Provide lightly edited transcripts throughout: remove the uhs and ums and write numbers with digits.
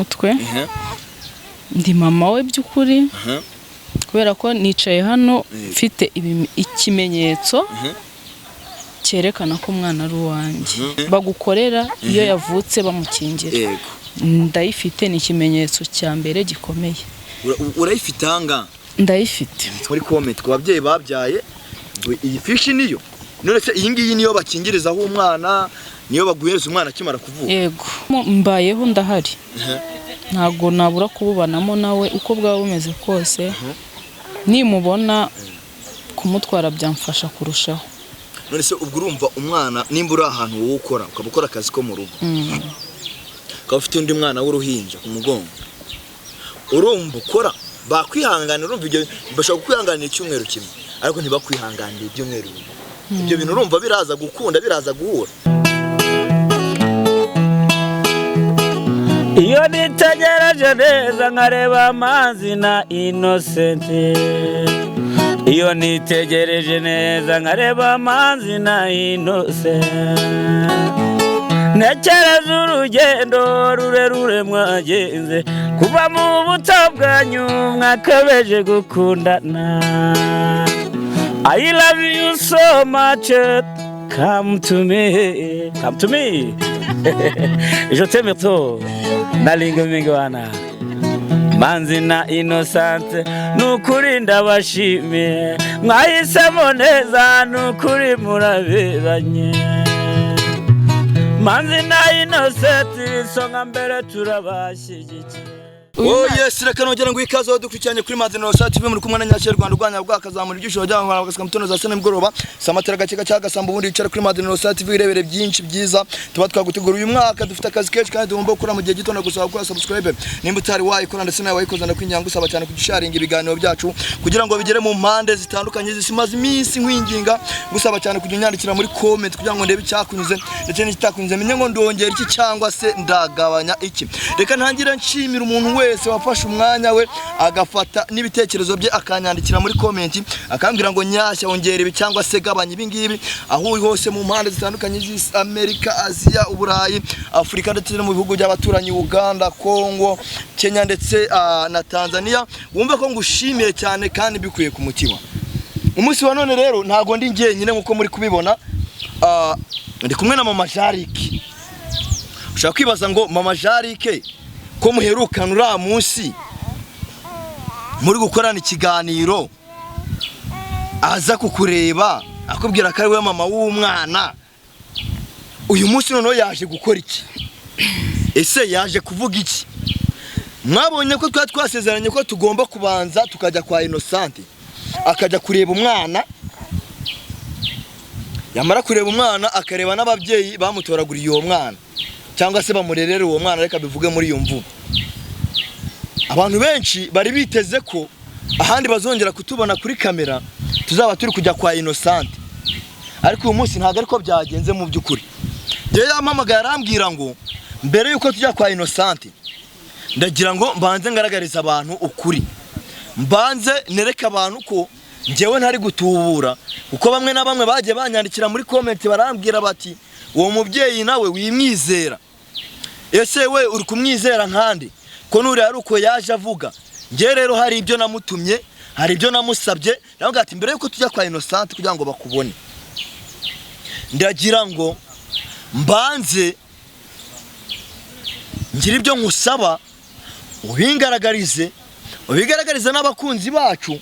Mutwe. Ndi mama we by'ukuri, kubera ko nicaye hano mfite ikimenyetso cyerekana ko umwana ari uwanjye. Bagukorera iyo yavutse bamukingira. Ndayifite, ni ikimenyetso cya mbere gikomeye. Urayifite ahangaha? Ndayifite. Muri comment ku babyeyi babyaye ngo iyi fishi niyo. None se iyi ngiyi niyo bakingirizaho umwana, niyo baguhereza umwana akimara kuvuka? Yego. Mbayeho, ndahari, ntabwo nabura kububanamo nawe uko bwaba bumeze kose. Nimubona kumutwara byamfasha kurushaho. None se ubwo urumva umwana, nimba uri ahantu wowe ukora, ukaba ukora akazi ko mu rugo, ukaba ufite undi mwana w'uruhinja ku mugongo, urumva ukora bakwihanganira? Urumva ibyo bashobora kukwihanganira icyumweru kimwe, ariko ntibakwihanganire ibyumweru 2. Ibyo bintu urumva biraza gukunda, biraza guhura? Iyo nitegereje neza nkareba Amazi na Innocent, iyo nitegereje neza nkareba Amazi na Innocent, ntekereza urugendo rurerure mwagenze kuva mu buto bwanyu mwakabeje gukundana. I love you so much, come to me, come to me, je t'aime trop. Nalinga mingi wana Manzi na Innocent, nukuri ndabashimiye, mwahisemo neza, nukuri muraberanye. Manzi na Innocent, isonga mbere, turabashyigikiye. Oh yes, reka nongera ngo ikaze aho dukurikiranye kuri Manzi Innocent TV, muri kumwe na Nyakira Rwanda urwanya rwakazamura ibyishimo by'abantu bagasika mutono za sena nimugoroba samatera gake gake gasamba. Ubundi wicara kuri Manzi Innocent TV irebere byinshi byiza tuba twagutegura. Uyu mwaka dufite akazi kenshi kandi tugomba gukora mu gihe gito. Ndagusaba gukora subscribe nimba utari wayikora, ndetse nawe wayikoze ndakwinginga ngusaba cyane kugisharinga ibiganiro byacu kugira ngo bigere mu mpande zitandukanye z'isi. Maze iminsi nkwinginga ngusaba cyane kujya unyandikira muri comment kugira ngo ndebe icyakunyuze ndetse n'ikitakunyuze, menye ngo ndongera iki cyangwa se ndagabanya iki. Reka ntangire nshimira umuntu wese wafashe umwanya we, agafata n'ibitekerezo bye, akanyandikira muri comment, akambwira ngo: "Nyashya, wongera ibi cyangwa se gabanya ibi ngibi." Aho uri hose mu mpande zitandukanye z'isi, Amerika, Aziya, Uburayi, Afurika ndetse no mu bihugu by'abaturanyi, Uganda, Congo, Kenya ndetse na Tanzania, wumve ko ngushimiye cyane kandi mbikuye ku mutima. Umunsi wa none rero ntabwo ndi njyenyine nk'uko muri kubibona. Ndi kumwe na Mama Jarike. Ushobora kwibaza ngo: "Mama Jarike, ko muherukana uriya munsi muri gukorana ikiganiro, aza kukureba akubwira ko ari we mama w'umwana, uyu munsi noneho yaje gukora iki? Ese yaje kuvuga iki?" Mwabonye ko twari twasezeranye ko tugomba kubanza tukajya kwa Innocent, akajya kureba umwana, yamara kureba umwana akareba n'ababyeyi bamutoraguriye uwo mwana cyangwa se bamurerera uwo mwana, reka bivuge muri iyo mvugo. Abantu benshi bari biteze ko ahandi bazongera kutubona kuri kamera tuzaba turi kujya kwa Innocent, ariko uyu munsi ntabwo ariko byagenze. Mu by'ukuri njyewe yampamagaye arambwira ngo: "Mbere y'uko tujya kwa Innocent, ndagira ngo mbanze ngaragarize abantu ukuri, mbanze nereke abantu ko njyewe ntari gutubura, kuko bamwe na bamwe bagiye banyandikira muri comment barambwira bati: 'Uwo mubyeyi nawe wimwizera. Ese we uri kumwizera nkande ko nuriya ari uko yaje avuga?'" Njyewe rero hari ibyo namutumye, hari ibyo namusabye. Navuga ati: "Mbere yuko tujya kwa Innocent kugira ngo bakubone, ndagira ngo mbanze ngire ibyo nkusaba ubingaragarize, ubigaragarize n'abakunzi bacu.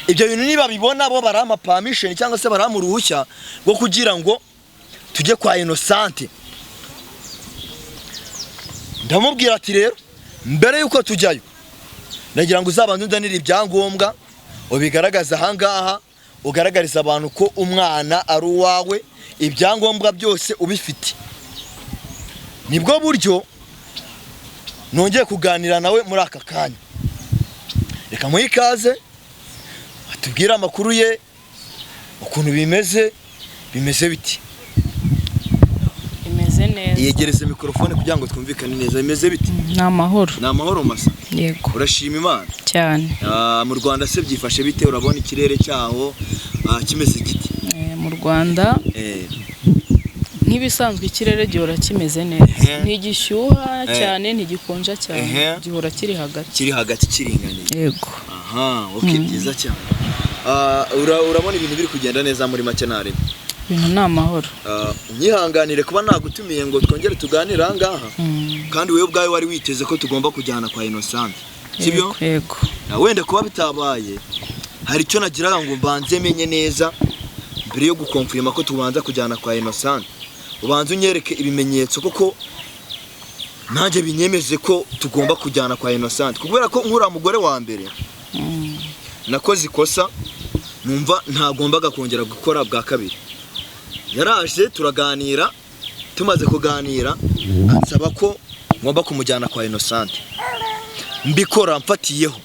Ibyo bintu nibabibona bo barampa permission cyangwa se barampa uruhushya rwo kugira ngo tujye kwa Innocent." Ndamubwira ati: "Rero mbere yuko tujyayo, ndagira ngo uzabanze unzanire ibyangombwa, ubigaragaze ahangaha, ugaragariza abantu ko umwana ari uwawe, ibyangombwa byose ubifite." Nibwo buryo nongeye kuganira nawe muri aka kanya. Reka muhe ikaze atubwire amakuru ye, ukuntu bimeze. Bimeze biti? Imeze neza. Yegereze mikorofone kugira ngo twumvikane neza. Bimeze biti? Ni amahoro. Ni amahoro masa? Yego. Urashima Imana? Cyane. Mu Rwanda se byifashe bite? Urabona ikirere cyaho kimeze giti? Mu Rwanda Nk'ibisanzwe, ikirere gihora kimeze neza. Ntigishyuha cyane, ntigikonja cyane. Gihora kiri hagati. Kiri hagati, kiringaniye. Yego. Aha, okay, byiza cyane. Urabona ibintu biri kugenda neza muri make ntarimo? Ibintu ni amahoro. Nyihanganire kuba nagutumiye ngo twongere tuganire aha ngaha, kandi wowe ubwawe wari witeze ko tugomba kujyana kwa Innocent, sibyo? Yego, yego. Na wenda kuba bitabaye, hari icyo nagiraga ngo mbanze menye neza mbere yo gukonfirima ko tubanza kujyana kwa Innocent. Ubanze unyereke ibimenyetso koko nanjye binyemeze ko tugomba kujyana kwa Innocent, kubera ko nkuriya mugore wa mbere nakoze ikosa numva ntagombaga kongera gukora bwa kabiri. Yaraje turaganira, tumaze kuganira ansaba ko ngomba kumujyana kwa Innocent. Mbikora mfatiyeho,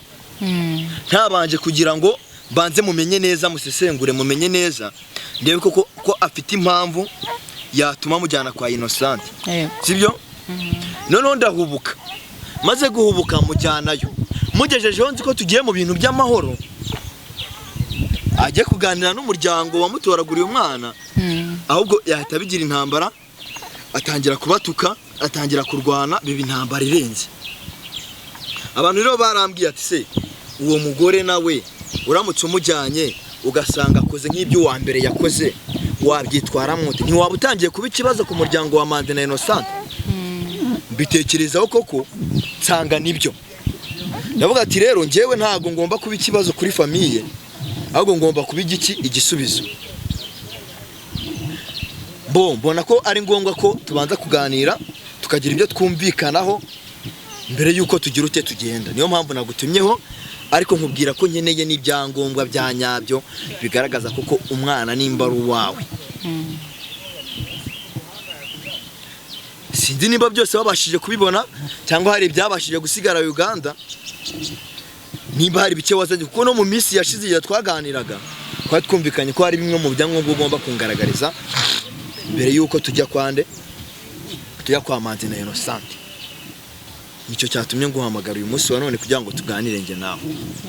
ntabanje kugira ngo banze mumenye neza, musesengure, mumenye neza, ndebe koko ko afite impamvu yatuma mujyana kwa Innocent. Sibyo? Noneho ndahubuka, maze guhubuka mujyanayo, mugejejeho nzi ko tugiye mu bintu by'amahoro, ajye kuganira n'umuryango wamutoraguriye umwana, ahubwo yahita abigira intambara, atangira kubatuka, atangira kurwana, biba intambara irenze. Abantu rero barambwiye ati: "Se uwo mugore nawe uramutse umujyanye ugasanga akoze nk'ibyo uwa mbere yakoze, wabyitwaramo ute? Ntiwaba utangiye kuba ikibazo ku muryango wa Manzi na Innocent?" Mbitekerezaho koko nsanga nibyo. Ndavuga ati: "Rero njyewe ntabwo ngomba kuba ikibazo kuri famille, ahubwo ngomba kuba igiki? Igisubizo." Bo mbona ko ari ngombwa ko tubanza kuganira, tukagira ibyo twumvikanaho mbere y'uko tugira ute, tugenda. Niyo mpamvu nagutumyeho, ariko nkubwira ko nkeneye n'ibyangombwa bya nyabyo bigaragaza koko umwana nimba ari uwawe. Sinzi nimba byose babashije kubibona cyangwa hari ibyabashije gusigara Uganda, nimba hari bike wazanye, kuko no mu minsi yashize igihe twaganiraga twari twumvikanye ko hari bimwe mu byangombwa ugomba kungaragariza mbere y'uko tujya kwande, tujya kwa Manzi na Innocent. Nicyo cyatumye nguhamagara uyu munsi wa none kugira ngo tuganire njye nawe.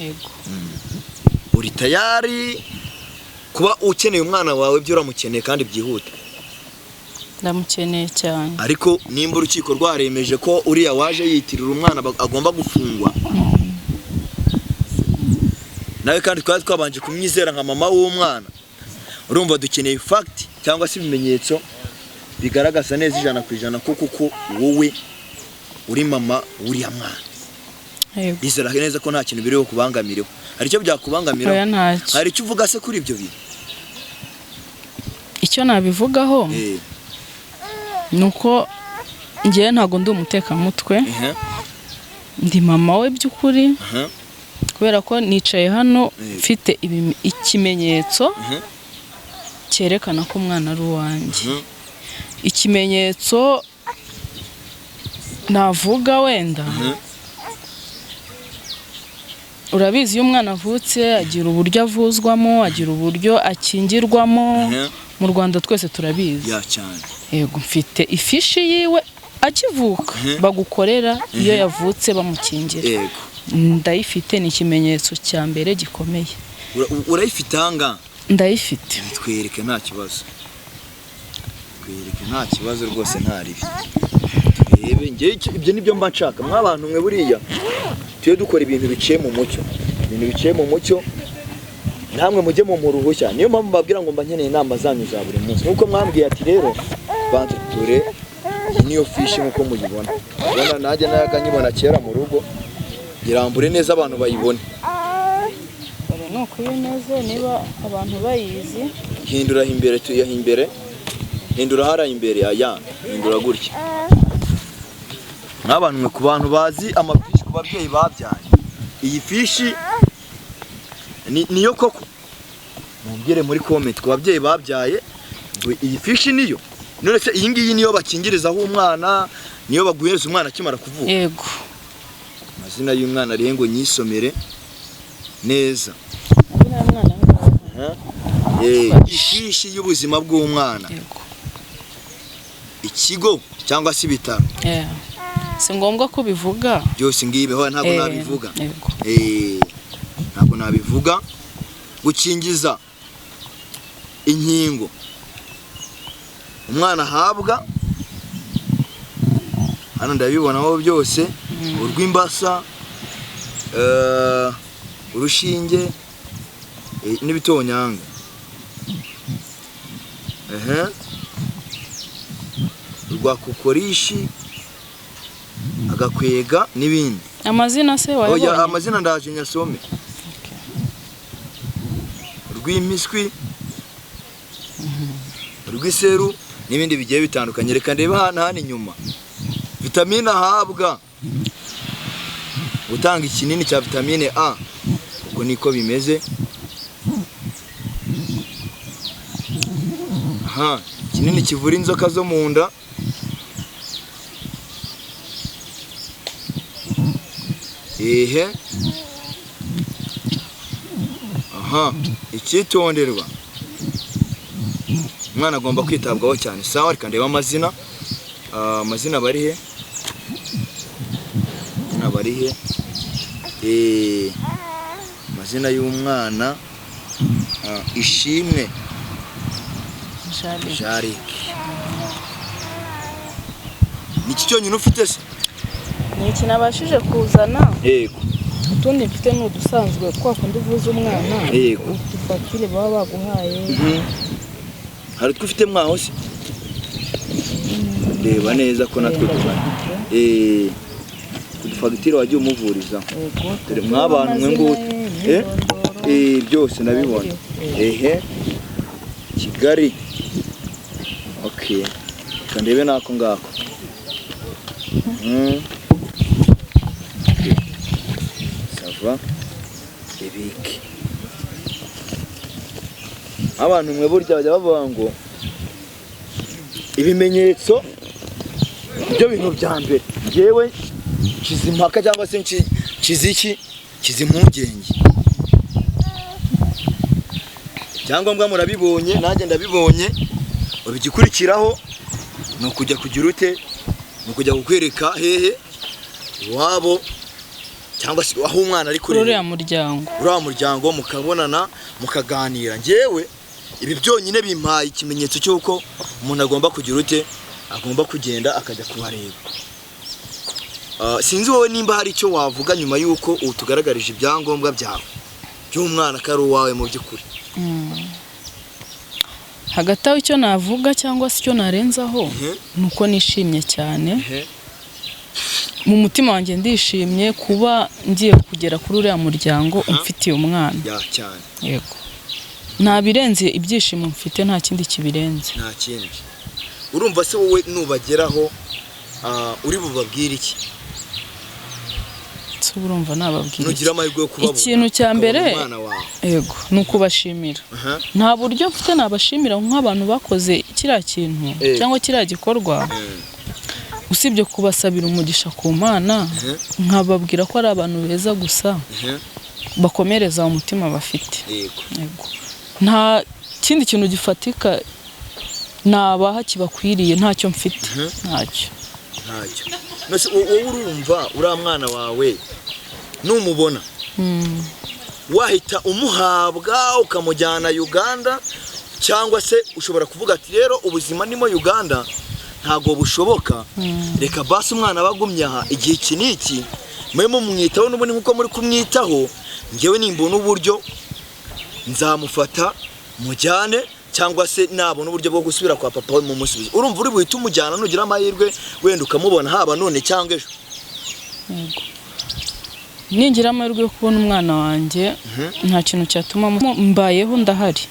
Yego. Uri tayari kuba ukeneye umwana wawe byo uramukeneye kandi byihuta? Ndamukeneye cyane. Ariko nimba urukiko rwaremeje ko uriya waje yitirira umwana agomba gufungwa, nawe kandi twari twabanje kumwizera nka mama w'umwana, urumva dukeneye fact cyangwa se ibimenyetso bigaragaza neza 100% ko kuko wowe uri mama w'uriya mwana. Yego. Bizera neza ko nta kintu biriho kubangamireho? Hari icyo byakubangamiraho? Oya, ntacyo. Hari icyo uvuga se kuri ibyo bintu? Icyo nabivugaho ni uko ngewe ntabwo ndi umutekamutwe. Ndi mama we by'ukuri, kubera ko nicaye hano mfite ikimenyetso cyerekana ko umwana ari uwanjye. Ikimenyetso navuga wenda, urabizi, iyo umwana avutse agira uburyo avuzwamo, agira uburyo akingirwamo. Mu Rwanda twese turabizi. Ya, cyane. Yego, mfite ifishi yiwe akivuka, bagukorera iyo yavutse bamukingira. Ndayifite, ni ikimenyetso cya mbere gikomeye. Urayifite ahangaha? Ndayifite. Twereke, nta kibazo, twereke, nta kibazo rwose, nta ribi, turebe. Njye ibyo nibyo mba nshaka mw'abantu mwe. Buriya tujye dukora ibintu biciye mu mucyo, ibintu biciye mu mucyo, namwe mujye mu ruhushya. Niyo mpamvu mbabwira ngo mba nkeneye inama zanyu za buri munsi, nk'uko mwambwiye ati: "Rero banza ture." Iyi niyo fishi nk'uko muyibona. Ubona nanjye nayaga nyibona kera mu rugo. Irambure neza abantu bayibone. Dore ni uko iyo imeze, niba abantu bayizi. Hindura imbere, tuyaha imbere, hindura hariya imbere, aya hindura gutya. Nk'abantu mwe, ku bantu bazi amafishi, ku babyeyi babyaye, iyi fishi niyo koko? Mumbwire muri comment, ku babyeyi babyaye, ngo iyi fishi niyo? None se iyi ngiyi niyo bakingirizaho umwana, niyo baguhereza umwana akimara kuvuka? Yego. Amazina y'umwana arihe ngo nyisomere neza? Uriya mwana. Ifishi y'ubuzima bw'umwana. Yego. Ikigo cyangwa se ibitaro. Yeah. Si ngombwa ko ubivuga. Byose ngibi ho ntabwo nabivuga. Yego. Ntabwo nabivuga. Gukingiza inkingo. Umwana ahabwa hano ndabibonaho byose, urw'imbasa, urushinge, n'ibitonyanga. Ehe, rwa kokorishi, agakwega n'ibindi. Amazina se Oya, wayabonye? amazina ndaje nyasome. Rw'impiswi, rw'iseru n'ibindi bigiye bitandukanye. Reka ndebe hano hano inyuma. Vitamine ahabwa, gutanga ikinini cya vitamine A, uko niko bimeze. Aha, ikinini kivura inzoka zo mu nda. Ehe, aha, icyitonderwa, umwana agomba kwitabwaho cyane. Sawa, reka ndebe amazina. Amazina bari he? Amazina bari he? Amazina y'umwana, Ishimwe Jarike. Jarike. Ni iki cyonyine ufite se? Ni iki nabashije kuzana. Yego. Utundi mfite ni udusanzwe, kwa kundi uvuza umwana. Yego. Udufatire baba baguhaye. Hari utwo ufite mwaho se? Reba neza ko natwe duhari. Udufagitire wagiye umuvuriza. Yego. Dore mwabantu mwe ngutu. Byose ndabibona. Ehe, Kigali. Okay. Reka ndebe nako ngako. Okay. Ça va. Ebike. Abantu mwe burya bajya bavuga ngo ibimenyetso byo bintu bya mbere. Njyewe nkiza impaka cyangwa se nkiza iki? Nkiza impungenge. Ibyangombwa murabibonye, nanjye ndabibonye. Ubigikurikiraho ni ukujya kugira ute? Ni ukujya kukwereka hehe iwabo cyangwa se aho umwana ari Kuri uriya kurerera. muryango. Uriya muryango mukabonana mukaganira. Njyewe ibi byonyine bimpaye ikimenyetso cy'uko umuntu agomba kugira ute? Agomba kugenda akajya kubareba. Sinzi wowe nimba hari icyo wavuga nyuma y'uko utugaragarije ibyangombwa byawe by'umwana ko ari uwawe mu by'ukuri. Hagati aho icyo navuga cyangwa se icyo narenzaho ni uko nishimye cyane. Mu mutima wanjye ndishimye kuba ngiye kugera kuri uriya muryango umfitiye umwana. Ya cyane. Yego. Nta birenze ibyishimo mfite, nta kindi kibirenze. Nta kindi. Urumva se wowe nubageraho, uri bubabwire iki? Se urumva nababwira iki? Nugira amahirwe yo kubabona. Ikintu cya mbere, ukabona umwana wawe. Yego, ni ukubashimira. Nta buryo mfite nabashimira nk'abantu bakoze kiriya kintu cyangwa kiriya gikorwa. Usibye kubasabira umugisha ku Mana, nkababwira ko ari abantu beza gusa, bakomereza umutima bafite. Yego. Yego. Nta kindi kintu gifatika nabaha kibakwiriye, ntacyo mfite. Ntacyo. Ntacyo. Nose wowe urumva uriya mwana wawe numubona wahita umuhabwa ukamujyana Uganda, cyangwa se ushobora kuvuga ati rero ubuzima ndimo Uganda ntago bushoboka, reka basi umwana abagumye aha igihe iki n'iki, mwe mumwitaho n'ubundi nkuko muri kumwitaho, njyewe nimbona uburyo nzamufata mujyane, cyangwa se nabona uburyo bwo gusubira kwa papa we mumusubize. Urumva uri buhite umujyana nugira amahirwe wenda ukamubona haba none cyangwa ejo? Yego. Ningira amahirwe yo kubona umwana wanjye, nta kintu cyatuma mbayeho ndahari.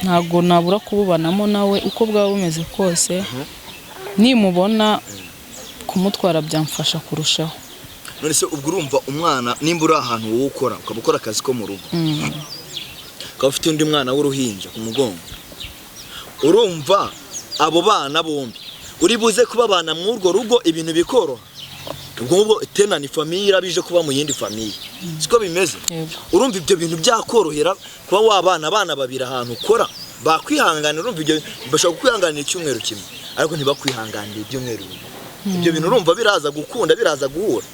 Ntago nabura kububanamo nawe uko bwaba bumeze kose. Nimubona kumutwara byamfasha kurushaho. None se ubwo urumva umwana nimba uri ahantu wowe ukora, ukaba ukora akazi ko mu rugo, ukaba ufite undi mwana w'uruhinja ku mugongo, urumva abo bana bombi uri buze kubabana muri urwo rugo ibintu bikoroha? Ubwo ngubwo tena ni famille irabije kuba mu yindi famille, siko bimeze? Yego. Urumva ibyo bintu byakorohera kuba wabana abana babiri ahantu ukora, bakwihanganira? Urumva ibyo bashobora kukwihanganira icyumweru kimwe, ariko ntibakwihanganira ibyumweru bibiri. Ibyo bintu urumva biraza gukunda, biraza guhura?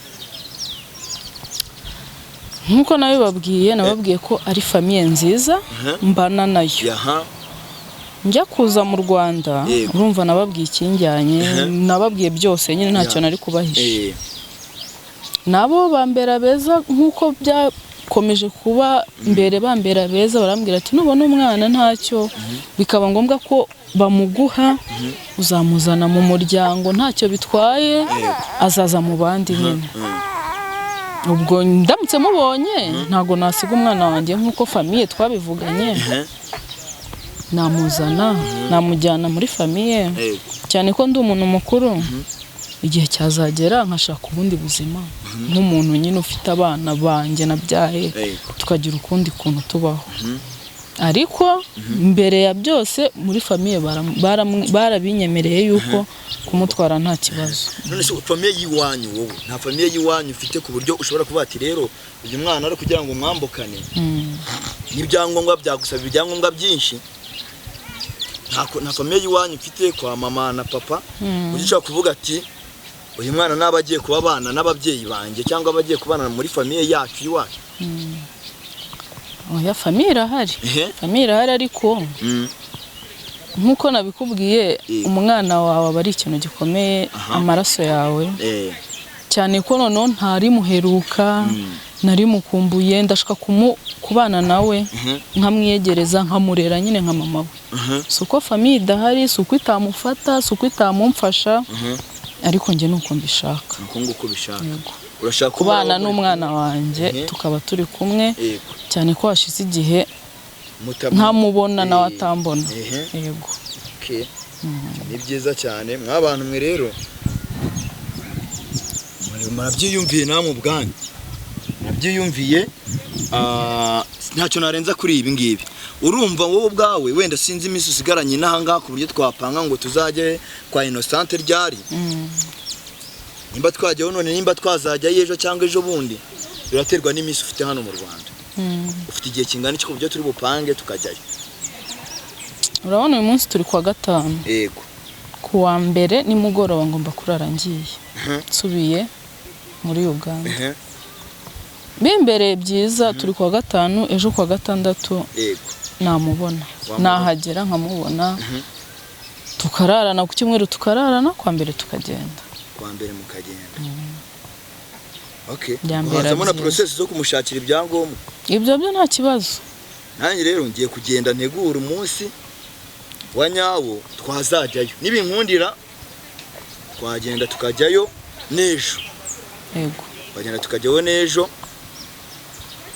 Nkuko nabibabwiye, nababwiye ko ari famille nziza mbana nayo. Njya kuza mu Rwanda, urumva nababwiye ikinjyanye, nababwiye byose nyine, ntacyo nari kubahisha. Nabo bambera beza nk'uko byakomeje kuba mbere, bambera beza, barambwira ati nubona umwana ntacyo, bikaba ngombwa ko bamuguha, uzamuzana mu muryango, ntacyo bitwaye, azaza mu bandi nyine. Ubwo ndamutse mubonye, ntabwo nasiga umwana wanjye nk'uko famille twabivuganye, namuzana, namujyana muri famille, cyane ko ndi umuntu mukuru. Igihe cyazagera nkashaka ubundi buzima nk'umuntu nyine ufite abana banjye nabyaye, tukagira ukundi kuntu tubaho. Ariko mbere ya byose muri famille barabinyemereye yuko kumutwara nta kibazo. None se famille y'iwanyu, wowe nta famille y'iwanyu ufite ku buryo ushobora kuvuga ati rero uyu mwana ari kugira ngo mwambukane n'ibyangombwa, byagusaba ibyangombwa byinshi? Nta famille y'iwanyu ufite kwa mama na papa ujya ushobora kuvuga ati uyu mwana naba agiye kuba abana n'ababyeyi banjye, cyangwa aba agiye kubana muri famille yacu y'iwacu? Oya, famille irahari. Famille irahari, ariko nk'uko nabikubwiye, umwana wawe aba ari ikintu gikomeye, amaraso yawe, cyane ko noneho ntari muheruka, nari mukumbuye, ndashaka kubana nawe, nkamwiyegereza, nkamurera nyine nka mama we. Si uko famille idahari, si uko itamufata, si uko itamumfasha, ariko njye ni uko mbishaka. Uko nguko ubishaka? Yego. Urashaka kubana kuba n'umwana wanjye, tukaba turi kumwe, cyane ko hashize igihe ntamubona, nawe atambona. Yego. Okay. Ni byiza cyane. Mw'abantu mwe rero murabyiyumviye namwe ubwanyu, murabyiyumviye. Ntacyo narenza kuri ibi ngibi. Urumva wowe ubwawe, wenda sinzi iminsi usigaranye n'ahangaha ku buryo twapanga ngo tuzajye kwa Innocente ryari, nimba twajyaho none, nimba twazajyayo ejo cyangwa ejo bundi, biraterwa n'iminsi ufite hano mu Rwanda. Ufite igihe kingana iki ku buryo turi bupange tukajyayo? Urabona uyu munsi turi kuwa gatanu. Yego. Ku wa mbere nimugoroba ngomba kurara ngiye, nsubiye muri Uganda. Bimbereye byiza, turi kuwa gatanu, ejo kuwa gatandatu namubona. Wamubona. Nahagera nkamubona, tukararana ku cyumweru, tukararana, kwa mbere tukagenda. Kwa mbere mukagenda, okay. Byambera Hazamo na byiza. process zo kumushakira ibyangombwa. Ibyo byo nta kibazo. Nanjye rero ngiye kugenda ntegura umunsi wa nyawo twazajyayo. Nibinkundira twagenda tukajyayo n'ejo. Yego. Twagenda tukajyayo n'ejo,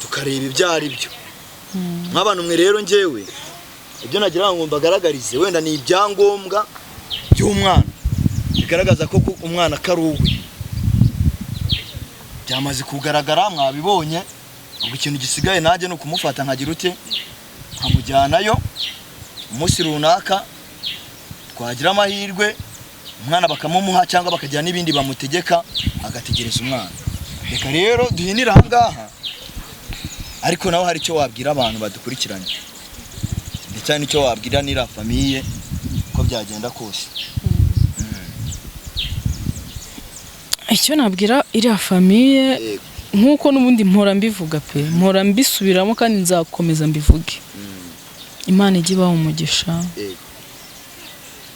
tukareba ibyo ari byo. Nk'abantu mwe rero, njyewe ibyo nagira ngo mbagaragarize wenda ni ibyangombwa by'umwana bigaragaza ko umwana ko ari uwe. Byamaze kugaragara, mwabibonye. Ubwo ikintu gisigaye nanjye ni ukumufata nkagira ute, nkamujyanayo umunsi runaka, twagira amahirwe umwana bakamumuha, cyangwa bakagira n'ibindi bamutegeka agategereza umwana. Reka rero duhinire aha ngaha, ariko nawe hari icyo wabwira abantu badukurikiranye, ndetse hari n'icyo wabwira n'iriya famille uko byagenda kose. Icyo nabwira iriya famille, nk'uko n'ubundi mpora mbivuga pe, mpora mbisubiramo kandi nzakomeza mbivuge, Imana ijye ibaha umugisha.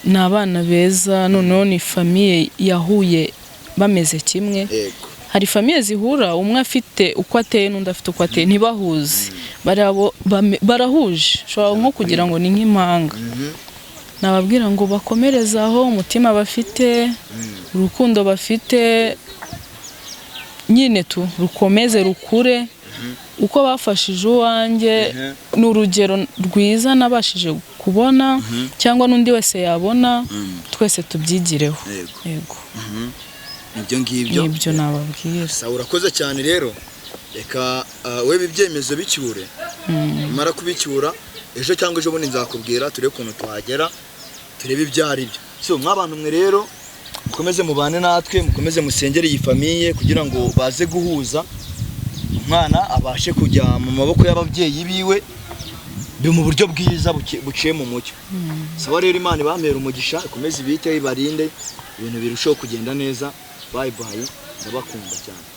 Ni abana beza, noneho ni famille yahuye bameze kimwe. Hari famille zihura umwe afite uko ateye n'undi afite uko ateye, ntibahuze. Bariya bo barahuje, ushobora nko kugira ngo ni nk'impanga. Nababwira ngo bakomereze aho, umutima bafite, urukundo bafite nyine tu rukomeze rukure. Uko bafashije uwanjye ni urugero rwiza nabashije kubona, cyangwa n'undi wese yabona, twese tubyigireho. Yego. Ibyo ngibyo. Nibyo nababwira. Sawa, urakoze cyane. Rero reka wewe ibyemezo bicyure, umara kubicyura ejo cyangwa ejo bundi nzakubwira, turebe ukuntu tuhagera, turebe ibyo ari byo. So mw'abantu mwe rero, mukomeze mubane natwe, mukomeze musengere iyi famille kugira ngo baze guhuza, umwana abashe kujya mu maboko y'ababyeyi biwe bi mu buryo bwiza buciye mu mucyo. Sawa rero, Imana ibampera umugisha, ikomeze ibiteho, ibarinde, ibintu birushaho kugenda neza. Bye bye, ndabakunda cyane.